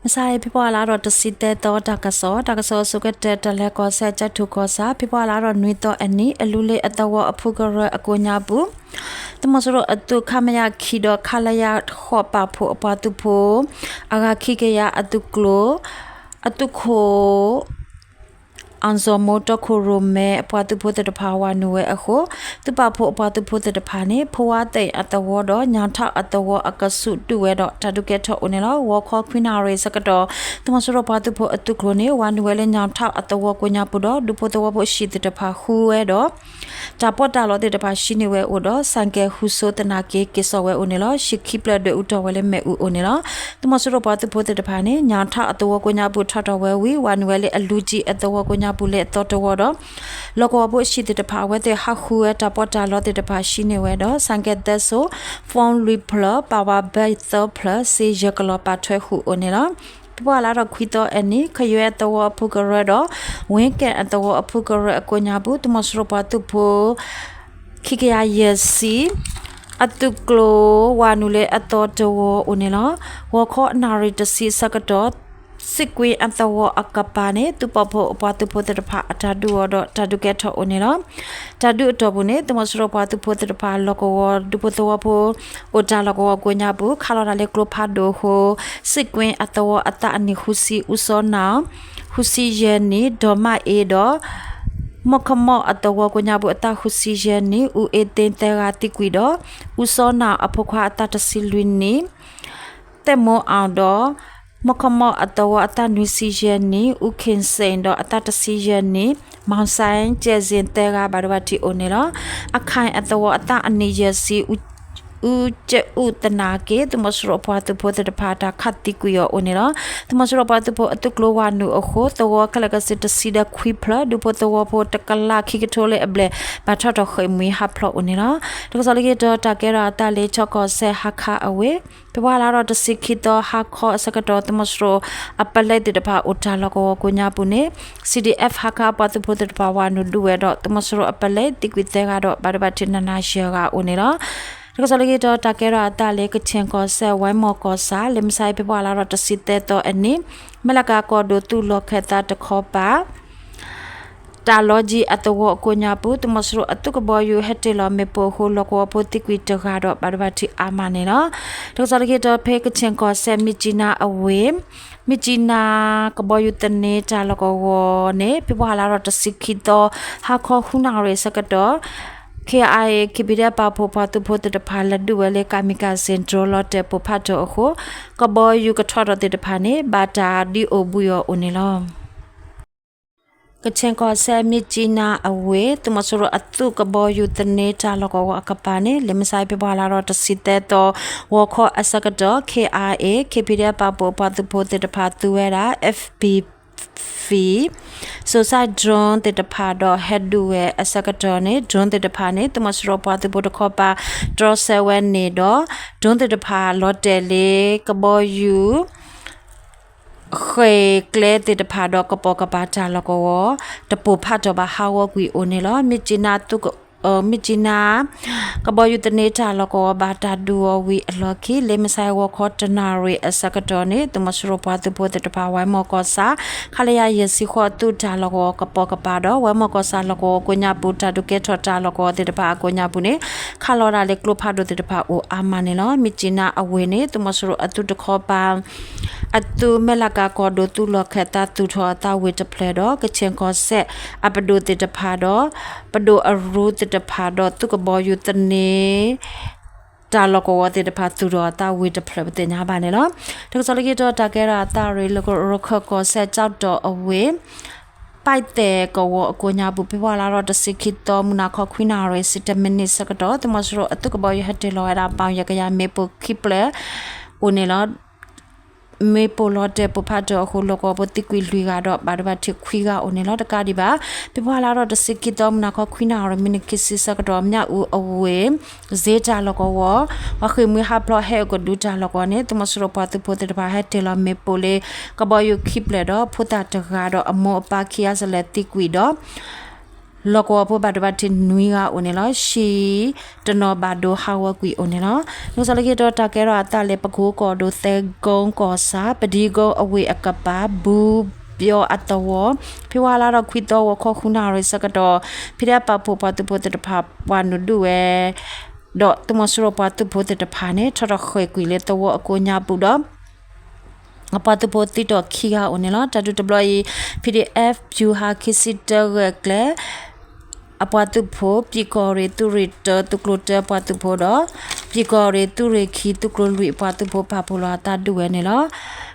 မုၢ်ဆါအံၤ ဖဲပှၤလါဒီးတဆံသၢသီ တၢ်ကစီၣ်, တၢ်ကစီၣ်အဆိကတၢၢ် တၢ်လဲၤကီၢ်စဲၣ် ကၠဲးထူၣ်ကီၢ်ဆၣ် ဖဲပှၤလါဒီးနွံသီအနံၤ အလူလ့အသဝီအဖုကရၢအကိးညါပူၤ သုးမီၤစိရိၤအသုး ခမရ ခံဒီး ခလရ ဃိး ပာ်ဖှိၣ်အပှၤသုးဖိ အဂၤခံကယၤအသုးကျိၤ အသုးခိၣ် အၣ်စီၣ်မိၢ်တီခိၣ်ရိၣ်မဲ အပှၤသုးဖိသ့ၣ်တဖၣ်ဝၤနုာ်ဝဲအဃိ သုးပာ်ဖှိၣ်အပှၤသုးဖိသ့ၣ်တဖၣ်န့ၣ် ဖဝါသ့ၣ်အသဝီဒီး ညၣ်ထီၣ်အသဝီအကဆူးဒုးဝဲဒီး တၢ်ဒုးကဲထီၣ်အိၣ်န့ၣ်လီၤ. ဂီၤခီခွံနၣ်ရံၣ်ဆၢကတီၢ် သုးမီၤစိရိၤပှၤသုးဖိအသုးကျိၤန့ၣ် ဝၤနုာ်ဝဲလၢညၣ်ထီၣ်အသဝီကိးညါပူၤဒီး ဒူဖိသဝီဖိအဟံၣ်သ့ၣ်တဖၣ်ဃုဝဲဒီး တၢ်ပီးတၢ်လီသ့ၣ်တဖၣ်ဟံးန့ၢ်ဝဲအိၣ်ဒီး ဆိုင်ကယ်ဟူးစိသနာ်က့ က့ၤစိာ်ဝဲအိၣ်န့ၣ်လီၤ. ဟံၣ်ခံဖျၢၣ်ဒွဲၣ်အူထီၣ်ဝဲလၢမ့ၣ်အူအိၣ်န့ၣ်လီၤ. သုးမီၤစိရိၤပှၤသုးဖိသ့ၣ်တဖၣ်န့ၣ် ညၣ်ထီၣ်အသဝီကိးညါပူၤထီၣ်ထီၣ်ဝဲဝံၤ ဝၤနုာ်ဝဲလၢအလူကၠံအသဝီကိးညါပူၤလၢအသီတဝီဒီး လီၢ်ကဝီၤဖိအဟံၣ်သ့ၣ်တဖၣ် အဝဲသ့ၣ်ဟးဃုဝဲတၢ်ပီးတၢ်လီသ့ၣ်တဖၣ်ဟံးန့ၢ်ဝဲဒီး ဆိုင်ကယ်သၢစိၤ phone လွံၢ်ဖျၢၣ် power bank သၢဖျၢၣ် စ့ယဲၢ်ကလီၤပာ်ထွဲဃုာ်အိၣ်န့ၣ်လီၤ. ဖဲပှၤလါဒီးခွံသီအနံၤ ခယွဲအသဝီအဖုကရၢဒီး ဝ့ကဲၣ်အသဝီအဖုကရၢအကိးညါပူၤ သုးမီၤစိရိၤပှၤသုးဖိ ခံကယၤယဲၢ်ဆံ အသုးကျိၤဝၤနုာ်လၢအသီတဝီအိၣ်န့ၣ်လီၤ. ဂီၤခီနၣ်ရံၣ်တဆံဆၢကတီၢ် စံးကွံအသဝီအကပၤန့ၣ် သုးပာ်ဖှိၣ်အပှၤသုးဖိသ့ၣ်တဖၣ်အတၢ်ဒုးအီၤဒီးတၢ်ဒုးကဲထီၣ်အိၣ်န့ၣ်လီၤ. တၢ်ဒုးအတီၢ်ပူၤန့ၣ် သုးမီၤစိရိၤပှၤသုးဖိသ့ၣ်တဖၣ်လီၢ်ကဝီၤ ဒူဖိသဝီဖိ အိၣ်တၢ်လီၢ်ကဝီၤကိးညါပူၤ ခးလီၤတၢ်လၢကျိဖးဒိၣ်အဃိ စံးကွံအသဝီအသးအနံၣ်ဃုဆံ အူစီနၣ် ဃုဆံယဲၢ်နံၣ် ဒီးမၣ်အ့ဒီး မီၢ်ခမီၣ်အသဝီကိးညါပူၤအသးဃုဆံယဲၢ်နံၣ် အူအ့သ့သၢဂၤသံကွံာ်ဒီး အူစီနၣ်အဖိခွါအသးတဆံလွံၢ်နံၣ် သဲးမိၢ်အီၤဒီး မီၢ်ခမီၣ်အသဝီအသးနွံဆံယဲၢ်နံၣ် အူခ့ၣ်စ့ၣ်ဒီးအသးတဆံယဲၢ်နံၣ် မီၣ်စဲကဲးစ့ၣ်သၢဂၤဘၣ်ဒိဘၣ်ထံးအိၣ်န့ၣ်လီၤ. အခဲၣ်အသဝီအသးအနံၣ်ယဲၢ်ဆံ အူကၠဲးအူသနာ်က့ သုးမီၤစိရိၤပှၤသုးဖိသ့ၣ်တဖၣ်တၢ်ခးသံကွံာ်အီၤအိၣ်န့ၣ်လီၤ. သုးမီၤစိရိၤပှၤသုးဖိအသုးကျိၤဝၤနုာ်အဃိ သဝီခဲလၢာ်ခဲဆ့တဆံဒီးခွံဖျၢၣ် ဒူဖိသဝီဖိတကလးခံကထိလၢအဘျဲၣ် ဘၣ်ထီၣ်ထီၣ်ဃ့ၢ်မှံဟးဖျိးအိၣ်န့ၣ်လီၤ. တၢ်ကစီၣ်လၢက့ၤဒီးတၢ်ကဲထီၣ်အသးလၢ ခၠ့ၣ်ကီၢ်စဲၣ် ဟါခါအဝ့ၢ် ဖဲပှၤလါဒီးတဆံခံသီ ဟါခီအဆၢကတီၢ် သုးမီၤစိရိၤအပလဲသ့ၣ်တဖၣ်အိၣ်တၢ်လီၢ်ကဝီၤကိးညါပူၤန့ၣ် CDF ဟါခါအပှၤသုးဖိသ့ၣ်တဖၣ်ဝၤနုာ်ဒုးဝဲဒီး သုးမီၤစိရိၤအပလဲသံကွံာ်သၢဂၤဒီး ဘၣ်ဒိဘၣ်ထံးနးနးယဲၢ်ဂၤအိၣ်န့ၣ်လီၤ. တၢ်ကစီၣ်လၢက့ၤဒီးတၢ်ကဲထီၣ်အသးလၢ ကခ့ၣ်ကီၢ်စဲၣ် ဝဲမီၢ်ကီၢ်ဆၣ် လၢမုၢ်ဆါအံၤ ဖဲပှၤလါဒီးတဆံသၢသီအနံၤ မဲၢ်လးကၤကီၢ်ဒိၣ်သုးလီၢ်ခၢၣ်သးတခီပၤ တၢ်လီကၠံအသဝီအကိးညါပူၤ သုးမီၤစိရိၤအသုးကဘီယူၤဟဲတ့ၢ်လီၤမ့ၣ်ပိၢ်အဃိ လီၢ်ကဝီၤဖိသံကွံာ်တဂၤဒီး ဘၣ်ဒိဘၣ်ထံးအါမးန့ၣ်လီၤ. တၢ်ကစီၣ်လၢက့ၤဒီးဖဲကခ့ၣ်ကီၢ်စဲၣ် မြစ်ကြီးနား အဝ့ၢ် မြစ်ကြီးနား ကဘီယူၤသန့တၢ်လီၢ်ကဝီၤန့ၣ် ဖဲပှၤလါဒီးတဆံခံသီ ဟါခီဃုနၣ်ရံၣ်အဆၢကတီၢ် KIA KPDF ပာ်ဖှိၣ်ပှၤသုးဖိသ့ၣ်တဖၣ် လဲၤဒုးဝဲလၢ kamikaze drone လီၤတဲာ်ပိၢ်ဖးဒိၣ်အဃိ ကဘီယူၤကထီၣ်ထီၣ်သ့ၣ်တဖၣ်န့ၣ် ဘၣ်တၢ်ဒုးအိၣ်ဘှံးအီၤအိၣ်န့ၣ်လီၤ. ကခ့ၣ်ကီၢ်စဲၣ် မြစ်ကြီးနား အဝ့ၢ် သုးမီၤစိရိၤအသုးကဘီယူၤသန့တၢ်လီၢ်ကဝီၤအကပၤန့ၣ် လၢမုၢ်ဆါအံၤ ဖဲပှၤလါဒီးတဆံသၢသီ ဂီၤခီအဆၢကတီၢ် KIA KPDF ပာ်ဖှိၣ်ပှၤသုးဖိသ့ၣ်တဖၣ်သူဝဲဒၣ် FPV suicide drone သ့ၣ်တဖၣ်ဒီးဟဲဒုးဝဲအဆၢကတီၢ်န့ၣ် drone သ့ၣ်တဖၣ်န့ၣ် သုးမီၤစိရိၤပှၤသုးဖိတခီပၤ တြီဆၢဝဲန့ၣ်ဒီး drone သ့ၣ်တဖၣ်လီၤတဲာ်လၢ ကဘီယူၤ ဃဲၤကျဲသ့ၣ်တဖၣ်ဒီး ကပိာ်ကပၤတၢ်လီၢ်ကဝီၤ တပိၢ်ဖးထီၣ်ဘၣ် ဟးဂီၤကွံာ်အိၣ်န့ၣ်လီၤ. မြစ်ကြီးနား သုးက မြစ်ကြီးနား ကဘီယူၤသန့တၢ်လီၢ်ကဝီၤ ဘၣ်တၢ်ဒုးအီၤဝံၤအလီၢ်ခံ လၢမုၢ်ဆါအံၤ ဂီၤခီတနၣ်ရံၣ်အဆၢကတီၢ်န့ၣ် သုးမီၤစိရိၤပှၤသုးဖိသ့ၣ်တဖၣ် ဝဲမီၢ်ကီၢ်ဆၣ် ခလရ ယဲၢ်ဆံဃိး သုးတၢ်လီၢ်ကဝီၤ ကပိာ်ကပၤဒီး ဝဲမီၢ်ကီၢ်ဆၣ်လီၢ်ကဝီၤကိးညါပူၤ တၢ်ဒုးကဲထီၣ်တၢ်လီၢ်ကဝီၤသ့ၣ်တဖၣ်အကိးညါပူၤန့ၣ် ခးလီၤဒၣ်လၢကျိဖးဒိၣ်သ့ၣ်တဖၣ်အိၣ်အါမးန့ၣ်လီၤ. မြစ်ကြီးနား အဝ့ၢ်န့ၣ် သုးမီၤစိရိၤအသုးတခီပၤ အသုးမဲၢ်လးကၤကီၢ်ဒိၣ်သုးလီၢ်ခၢၣ်သးသူၣ်ထီၣ်အသးဝ့ၢ်တဖျၢၣ်ဒီး ကခ့ၣ်ကီၢ်စဲၣ်အပဒိၣ်သ့ၣ်တဖၣ်ဒီး ပဒိၣ်အရူသ့ၣ်တဖၣ်ဒီး သုးကဘီယူၤသန့ တၢ်လီၢ်ကဝီၤသ့ၣ်တဖၣ်သူၣ်ထီၣ်အသးဝ့ၢ်တဖျၢၣ်ပသ့ၣ်ညါဘၣ်န့ၣ်လီၤ. တၢ်ကစီၣ်လၢက့ၤဒီးတၢ်ကဲထီၣ်အသးရ့ၣ်လၢကရူၢ်ခၢၣ်ကီၢ်စဲၣ် ကၠီၣ်တီၣ်အဝ့ၢ် ပၢ်သဲၣ်ကဝီၤအကိးညါပူၤ ဖဲပှၤလါဒီးတဆံခံသီ မုၢ်နၤခီခွံနၣ်ရံၣ် စံးတမံးနံးဆၢကတီၢ် သုးမီၤစိရိၤအသုးကဘီယူၤဟဲတ့ၢ်လီၤဝဲဒၣ် ပီၣ်ယဲၢ်ကယၤမ့ၣ်ပိၢ်ခံဖျၢၣ်အိၣ်န့ၣ်လီၤ. မ့ၣ်ပိၢ်လီၤတဲာ်ပိၢ်ဖးထီၣ်အဃိ လီၢ်ကဝီၤဖိသံကွံာ်လွံၢ်ဂၤဒီး ဘၣ်ဒိဘၣ်ထံးခွံဂၤအိၣ်န့ၣ်လီၤ. တကးဒံးဘၣ် ဖဲပှၤလါဒီးတဆံခံသီ မုၢ်နၤခီခွံနၣ်ရံၣ် မံးနံးခံဆံဆၢကတီၢ် မၠၣ်အူအဝ့ၢ် စ့တၢ်လီၢ်ကဝီၤ ပှၤဃ့ၢ်မှံဟးဖျိးဟဲအိၣ်ကဒုတၢ်လီၢ်ကဝီၤန့ၣ် သုးမီၤစိရိၤပှၤသုးဖိသ့ၣ်တဖၣ်ဟဲတ့ၢ်လီၤမ့ၣ်ပိၢ်လၢ ကဘီယူၤခံဖျၢၣ်ဒီး ဖိသၣ်တဂၤဒီးအမိၢ်အပၢ်ခံဂၤစလဲၤသံကွံာ်ဒီး က လီၢ်ကဝီၤဖိဘၣ်ဒိဘၣ်ထံးနွံဂၤအိၣ်န့ၣ်လီၤ. ဟံၣ်တနီၤဘၣ်ဒိဟးဂီၤကွံာ်အိၣ်န့ၣ်လီၤ. နကစီၣ်လၢခံတီၤ တၢ်ကဲထီၣ်အသးလၢ ပကိကီၢ်ဒိၣ် သဲကိကီၢ်ဆၣ် ပဒံကိအဝ့ၢ်အကပၤ ဘူးပျီအသဝီ ဖ့ၤဘြူၤအါလါဒီးခွံသီ ဂီၤခီဃုနၣ်ရံၣ်ဆၢကတီၢ် ဖံးဒဲးပာ်ဖှိၣ်ပှၤသုးဖိသ့ၣ်တဖၣ် ပှၤနုာ်ဒုးဝဲ ဒီးသုးမီၤစိရိၤပှၤသုးဖိသ့ၣ်တဖၣ်န့ၣ် ထီၣ်ထီၣ်ဃ့ၢ်ကွံာ်လၢသဝီအကိးညါပူၤဒီး အပှၤသုးဖိသံတီၣ်ခံဂၤအိၣ်န့ၣ်လီၤ. တၢ်ဒုးတဘျီအံၤ ဖံးဒဲးအ့ၣ် ပျူၤဟးခံဆံတၢ ဂဲၤကျဲ အပှၤသုးဖိ ပၠံးကီၢ်ရ့ၣ်သုးရ့ၣ်တၢ သုးကျိၤတၢအပှၤသုးဖိဒီး ပၠံးကီၢ်ရ့ၣ်သုးရ့ၣ်ခံ သုးကျိၤလွံၢ်အပှၤသုးဖိ ပာ်ဖှိၣ်လီၤအသးဒုးဝဲန့ၣ်လီၤ.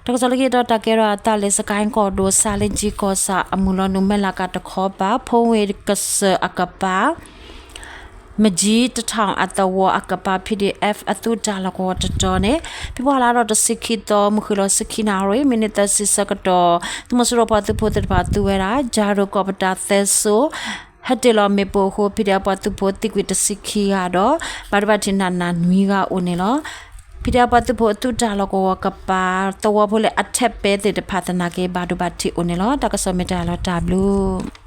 တၢ်ကစီၣ်လၢခံတီၤ တၢ်ကဲထီၣ်အသးလၢ စကဲၣ်ကီၢ်ဒိၣ် ဆၣ်လ့ကၠံကီၢ်ဆၣ် အမုၢ်လီၤနုာ်မဲၢ်လးကးတခီပၤ ဖိဝ့ၢ်ကစၢၢ်အကပၤ မကၠံတထီၣ်အသဝီအကပၤ ဖံးဒဲးအ့ၣ် အသုးတၢ်လီၢ်ကဝီၤတတီၤန့ၣ် ဖ့ၤဘြူၤအါလါဒီးတဆံခံသီ မုၢ်ဃ့ၢ်လီၤဆံခံနၣ်ရံၣ် မံးနံးသၢဆံဆၢကတီၢ် သုးမီၤစိရိၤပှၤသုးဖိသ့ၣ်တဖၣ်သူဝဲဒၣ် ကၠၤရိၤကီၢ်ပတာ်သဲစိ ဟဲတ့ၢ်လီၤမ့ၣ်ပိၢ်အဃိ ဖံးဒဲးအ့ၣ်ပှၤသုးဖိသံကွံာ်တဆံခံဂၤဒီး ဘၣ်ဒိဘၣ်ထံးနးနးနွံဂၤအိၣ်န့ၣ်လီၤ. ဖံးဒဲးအ့ၣ်ပှၤသုးဖိအသုးတၢ်လီၢ်ကဝီၤကပၤ သဝီဖိလၢအထဲးပဲသ့ၣ်တဖၣ်သနာ်က့ ဘၣ်ဒိဘၣ်ထံးအိၣ်န့ၣ်လီၤ. တၢ်ကစီၣ်မ့ၢ်တၢ်လီၤတၢ်ဘျုး